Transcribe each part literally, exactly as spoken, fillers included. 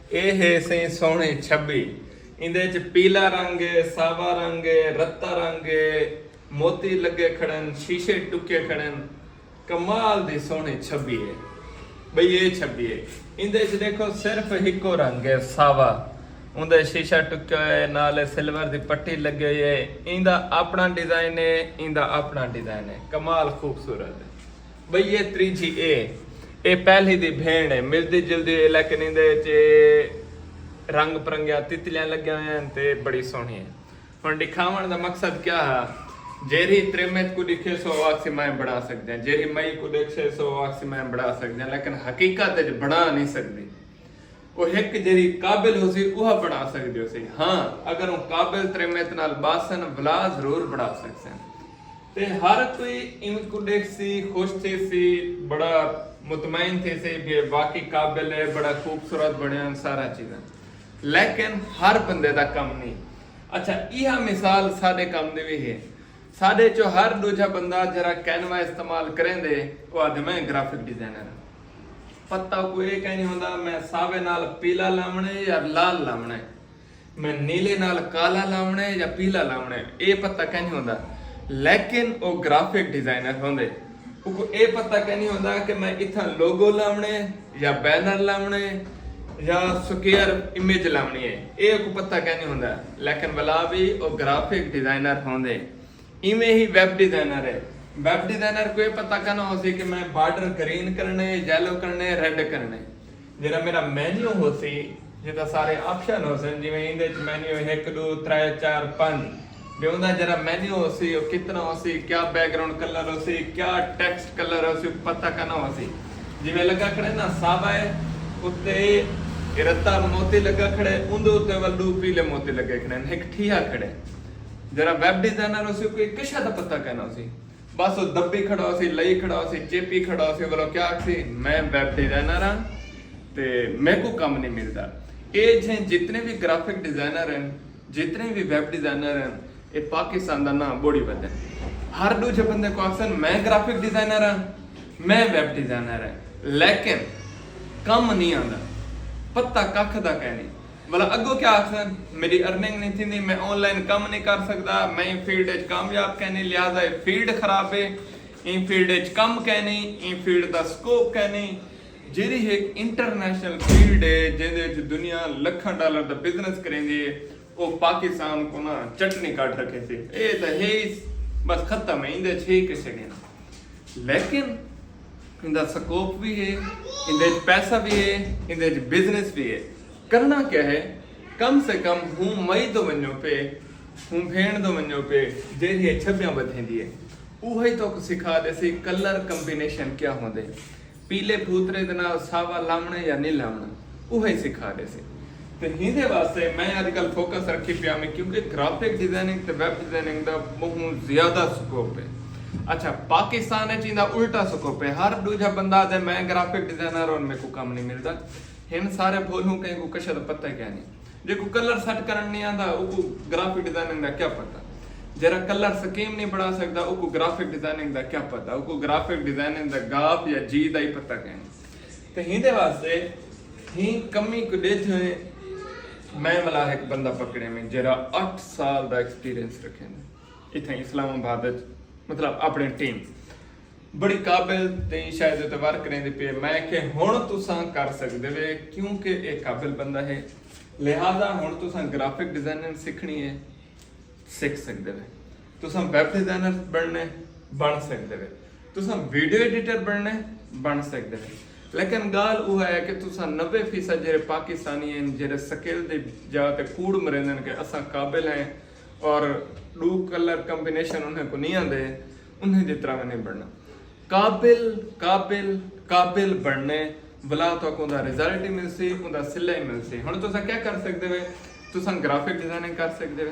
اے ہے سئیں سوہݨی چھبی۔ ایندے اچ پیلا رنگ ہے، ساوا رنگ ہے، رتا رنگ ہے، موتی لڳے کھڑن، شیشے ٹکے کھڑن۔ کمال دی سوہݨی چھبی ہے۔ بھئی اے چھبی ہے۔ ایندے اچ ݙیکھو صرف ہکو رنگ ہے ساوا۔ اوندے شیشہ ٹکیا ہویا ہے، نال سلور دی پٹی لڳی ہوئی ہے۔ ایندا اپݨا ڈیزائن ہے، ایندا اپݨا ڈیزائن ہے۔ کمال خوبصورت ہے۔ بھئی اے تریجھی اے، اے پہلی دی بھیݨ ہے، ملدی جلدی ہے، لیکن ایندے اچ اے رنگ پرنگیاں تتلیاں لڳیاں ہوئیاں ہن تے بڑی سوہݨی ہے۔ ہݨ ݙکھاوݨ دا مقصد کیا ہا؟ جیرھی تریمت کوں ݙکھیسو او آکھسی میں بݨا سڳدیاں، جیرھی مئی کوں ݙکھیسو او آکھسی میں بݨا سڳدیاں، لیکن حقیقت اچ بݨا نی سڳدی۔ او ہک جیرھی قابل ہوسی اوہا بݨا سڳدی ہوسی۔ ہاں، اگر اوں قابل تریمت نال ٻہسن ولا ضرور بݨا سڳسن۔ تے ہر کوئی اینکوں ݙیکھسی، خوش تھیسی، بڑا مطمئن تھیسی بھئی اے واقعی قابل ہے، بڑا خوبصورت بݨیا، سارا چیزاں۔ لیکن ہر بندے دا کم نی۔ اچھا، ایہا مثال ساݙے کم دی وی ہے۔ ساݙے چوں ہر ݙوجھا بندہ جیرھا کینوا استعمال کریندے، او آہدے میں گرافک ڈیزائنر ہاں۔ پتہ اوکوں اے کائنی ہوندا میں ساوے نال پیلا لاوݨے یا لال لاوݨے، میں نیلے نال کالا لاوݨے یا پیلا لاوݨے، اے پتہ کائنی ہوندا۔ لیکن او گرافک ڈیزائنر ہوندے۔ اوکوں اے پتہ کائنی ہوندا کہ میں اتھاں لوگو لاوݨے یا بینر لاوݨے یا سکوئر امیج لاوݨی ہے، اے اوکوں پتہ کائنی ہوندا۔ لیکن ولا وی او گرافک ڈیزائنر ہوندے۔ ایویں ہی ویب ڈیزائنر ہے۔ ویب ڈیزائنر کوں اے پتہ کائنا ہوسی کہ میں بارڈر گرین کرݨے، یلو کرݨے، ریڈ کرݨے۔ جیرھا میݙا مینیو ہوسی، جتھاں سارے آپشن ہوسن، جیویں ایندے اچ مینیو ہک، ݙو، ترے، چار، پنج، ٻئے اوندا جیرھا مینیو ہوسی، او کتنا ہوسی، کیا بیک گراؤنڈ کلر ہوسی، کیا ٹیکسٹ کلر ہوسی، پتہ کائنا ہوسی۔ جیویں لڳا کھڑے نا ساوا ہے، اتے اے رتا موتی لڳا کھڑے، اوندے اتے ول ݙو پیلے موتی لڳے کھڑے ہن، ہک ٹھیہا کھڑے۔ جیرھا ویب ڈیزائنر ہوسی، اوکوں کشا دا پتہ کائنا ہوسی۔ بس او دبی کھڑا ہوسی، لئی کھڑا ہوسی، چیپی کھڑا ہوسی، ولو کیا آکھسی، میں ویب ڈیزائنر ہاں تے میکوں کم نی ملدا۔ اے جھیں جتنے وی گرافک ڈیزائنر ہن، جتنے وی ویب ڈیزائنر ہن، اے پاکستان دا ناں ٻوڑی ودن۔ ہر ݙوجھے بندے کوں آکھسن میں گرافک ڈیزائنر ہاں، میں ویب ڈیزائنر ہاں، لیکن کم نی آندا، پتہ ککھ دا کائنی۔ ولا اڳوں کیا آکھسن، میݙی ارننگ نی تھیندی، میں آن لائن کم نی کر سڳدا، میں ایں فیلڈ اچ کامیاب کائنی، لہذا اے فیلڈ خراب ہے، ایں فیلڈ اچ کم کائنی، ایں فیلڈ دا سکوپ کائنی۔ جیڑھی ہک انٹرنیشنل فیلڈ ہے جیندے اچ دنیا لکھاں ڈالر دا بزنس کریندی ہے، او پاکستان کوں نہ چٹنی کڈھ رکھیسی۔ اے تاں ہے ہی، بس ختم ہے، ایندے اچ ہے ہی کسے ݙینہہ۔ لیکن ایندا سکوپ وی ہے، ایندے اچ پیسہ وی ہے، ایندے اچ بزنس وی ہے۔ کرݨا کیا ہے؟ کم سے کم ہوں مئی دو ونڄو پئے، ہوں بھیݨ دو ونڄو پئے، جیڑھی اے چھبیاں ودھیندی ہے، اوہی توک سکھا ݙیسی کلر کمبینیشن کیا ہوندے، پیلے بھوترے دے نال ساوا لاوݨے یا نی لاوݨا، اوہی سکھا ݙیسی۔ تے ہیندے واسطے میں اڄ کل فوکس رکھی پیا میں، کیونکہ گرافک ڈیزائننگ تے ویب ڈیزائننگ دا ٻہوں زیادہ سکوپ ہے۔ اچھا، پاکستان اچ ایندا الٹا سکوپ ہے، ہر ݙوجھا بندہ آہدے میں گرافک ڈیزائنر ہاں، میکوں کم نی ملدا۔ ہن سارے بھولوں، کہیں کوں کشے دا پتہ کائنی۔ جیکوں کلر سیٹ کرݨ نی آندا، اوکوں گرافک ڈیزائننگ دا کیا پتہ؟ جیڑھا کلر سکیم نی بݨا سڳدا، اوکوں گرافک ڈیزائننگ دا کیا پتہ؟ اوکوں گرافک ڈیزائننگ دا گاف یا جی دا ہی پتہ کائنی۔ تے ہیندے واسطے ہی کمی کوں ݙیکھ میں ولا ہک بندہ پکڑے میں جیڑھا اٹھ سال دا ایکسپیرینس رکھیندے اتھاں اسلام آباد اچ، مطلب اپݨے ٹیم بڑی قابل تے شاید اتھاں ورک کریندی پئی ہے۔ میں کہ ہݨ تساں کر سڳدے وے، کیونکہ اے قابل بندہ ہے، لہذا ہݨ تساں گرافک ڈیزائننگ سکھݨی ہے، سکھ سڳدے وے۔ تساں ویب ڈیزائنر بݨݨے، بݨ سڳدے وے۔ تساں ویڈیو ایڈیٹر بݨݨے، بݨ سڳدے وے۔ لیکن ڳالھ اوہا ہے کہ تساں نوے فیصد جیڑھے پاکستانی ہن، جیڑھے سکل دی جاہ تے کوڑ مریندن کہ اساں قابل ہیں اور ݙو کلر کمبینیشن انہیں کوں نی آندے، انہیں دی طرح نی بݨݨا۔ قابل، قابل، قابل بݨݨے، ولا تہاکوں اوندا رزلٹ ہی ملسی، اوندا صلہ ہی ملسی۔ ہݨ تساں کیا کر سڳدے وے؟ تساں گرافک ڈیزائننگ کر سڳدے وے،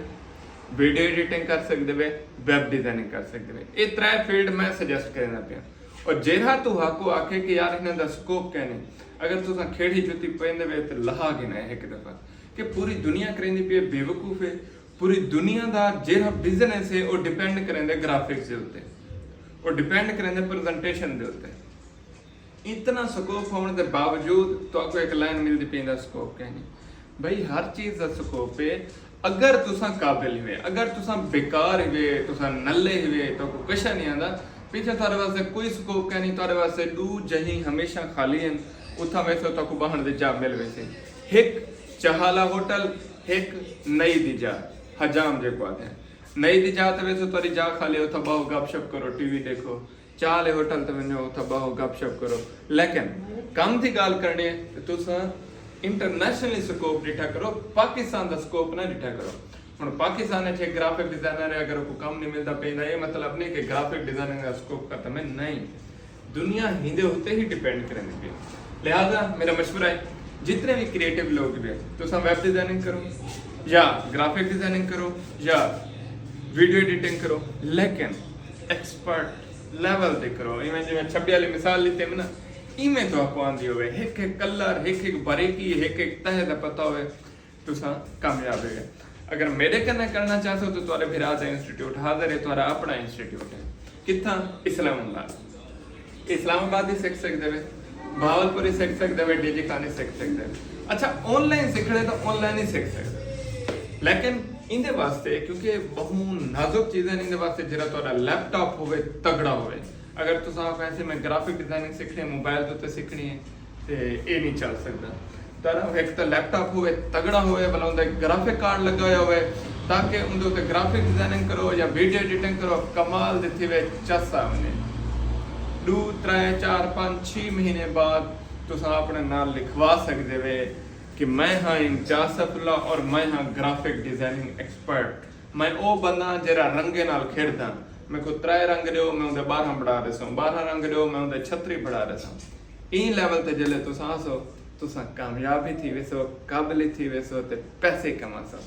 ویڈیو ایڈیٹنگ کر سڳدے وے، ویب ڈیزائننگ کر سڳدے وے۔ اے ترے فیلڈ میں سجیسٹ کریندا پیاں۔ اور جیڑھا تہاکوں آکھے کہ یار انہاں دا سکوپ کائنی، اگر تساں کھیڑی جتی پیندے وے تے لہا گھن آئے ہک دفعہ، کہ پوری دنیا کریندی پئی ہے، بیوقوف ہے۔ پوری دنیا دا جیڑھا بزنس ہے، او ڈیپینڈ کریندے گرافکس دے اتے، او ڈیپینڈ کریندے پریزنٹیشن دے اتے۔ اتنا سکوپ ہووݨ دے باوجود تہاکوں ہک لائن ملدی پئی ایندا سکوپ کائنی۔ بھئی ہر چیز دا سکوپ ہے۔ اگر تساں قابل ہوئے، اگر تساں بیکار ہوئے، تساں نلے ہوئے، تہاکوں کشا نہیں آندا، پیچھے تہاڈے واسطے کوئی سکوپ کائنی۔ تہاڈے واسطے ڈو جہیں ہمیشہ خالی ہن، اتھاں ویسو تہاکوں بہن دی جا مل ویسی۔ ہک چہالا ہوٹل، ہک نئی دی جا، حجام جے کو آدھے۔ نئی دی جا تے ویسو تہاڈی جا خالی، اتھاں باہو گپ شپ کرو، ٹی وی ڈیکھو۔ چاہ آلے ہوٹل تے ونجو، اتھاں باہو گپ شپ کرو۔ لیکن کم دی گال کرنی ہے تے تساں انٹرنیشنلی سکوپ ڈٹھا کرو، پاکستان دا سکوپ نہ ڈٹھا کرو۔ ہن پاکستان اچ ہک گرافک ڈیزائنر ہے، اگر کوئی کم نہیں ملدا پیندا، یہ مطلب نہیں کہ گرافک ڈیزائننگ دا سکوپ ختم ہے، نہیں۔ دنیا ہیندے اتے ہی ڈیپینڈ کریندی پئی۔ لہذا میرا مشورہ ہے، جتنے بھی کریئٹو لوگ بھی، تساں ویب ڈیزائننگ کرو یا گرافک ڈیزائننگ کرو یا ویڈیو ایڈیٹنگ کرو، لیکن ایکسپرٹ لیول تے کرو۔ ایویں جویں چھبی والی مثال لیتے میں نا، ایویں تو آپ آندی ہوئے، ہک ہک کلر، ہک ہک باریکی، ہک ہک تہہ دا پتہ ہوئے، تساں کامیاب ہے۔ اگر میرے کنے کرنا چاہتے ہو تو تمہارے بھرا دا انسٹیٹیوٹ حاضر ہے، تمہارا اپنا انسٹیٹیوٹ ہے۔ کتھاں؟ اسلام آباد۔ اسلام آباد ہی سکھ سکدے وے، بہاول پور ہی سکھ سکدے وے، ڈی جی خان ہی سکھ سکدے وے۔ اچھا، آن لائن سکھنے تو آن لائن ہی سکھ سکدے، لیکن ایندے واسطے، کیونکہ بہوں نازک چیزیں ایندے واسطے، جڑا تہاڈا لیپ ٹاپ ہوے، تگڑا ہوے۔ اگر تساں آکھو ایسے میں گرافک ڈیزائننگ سکھنی ہے، موبائل تے سکھنی ہے، تے اے نہیں چل سکدا۔ تہاڈا ہک تاں لیپ ٹاپ ہوے، تگڑا ہوے، بھلا اوندا گرافک کارڈ لگا ہویا ہوے، تاکہ اوندے اتے گرافک ڈیزائننگ کرو یا ویڈیو ایڈیٹنگ کرو، کمال دی تھیوے، چس آ ونجے۔ ڈو، ترے، چار، پنج، چھی مہینے بعد تساں اپنے نال لکھوا سکدے وے کہ میں ہاں امتیاز سیف اللہ اور میں ہاں گرافک ڈیزائننگ ایکسپرٹ۔ میں او بندہ ہاں جیڑھا رنگیں نال کھیڈداں۔ میکوں ترے رنگ ڈیو، میں اوندے بارہاں بݨا ݙیسوں، بارہاں رنگ ݙیو، میں اوندے چھتری بݨا ݙیسوں۔ ایں لیول تے جیلے تساں آسو، تساں کامیاب ہی تھی ویسو، قابل ہی تھی ویسو تے پیسے کماسو۔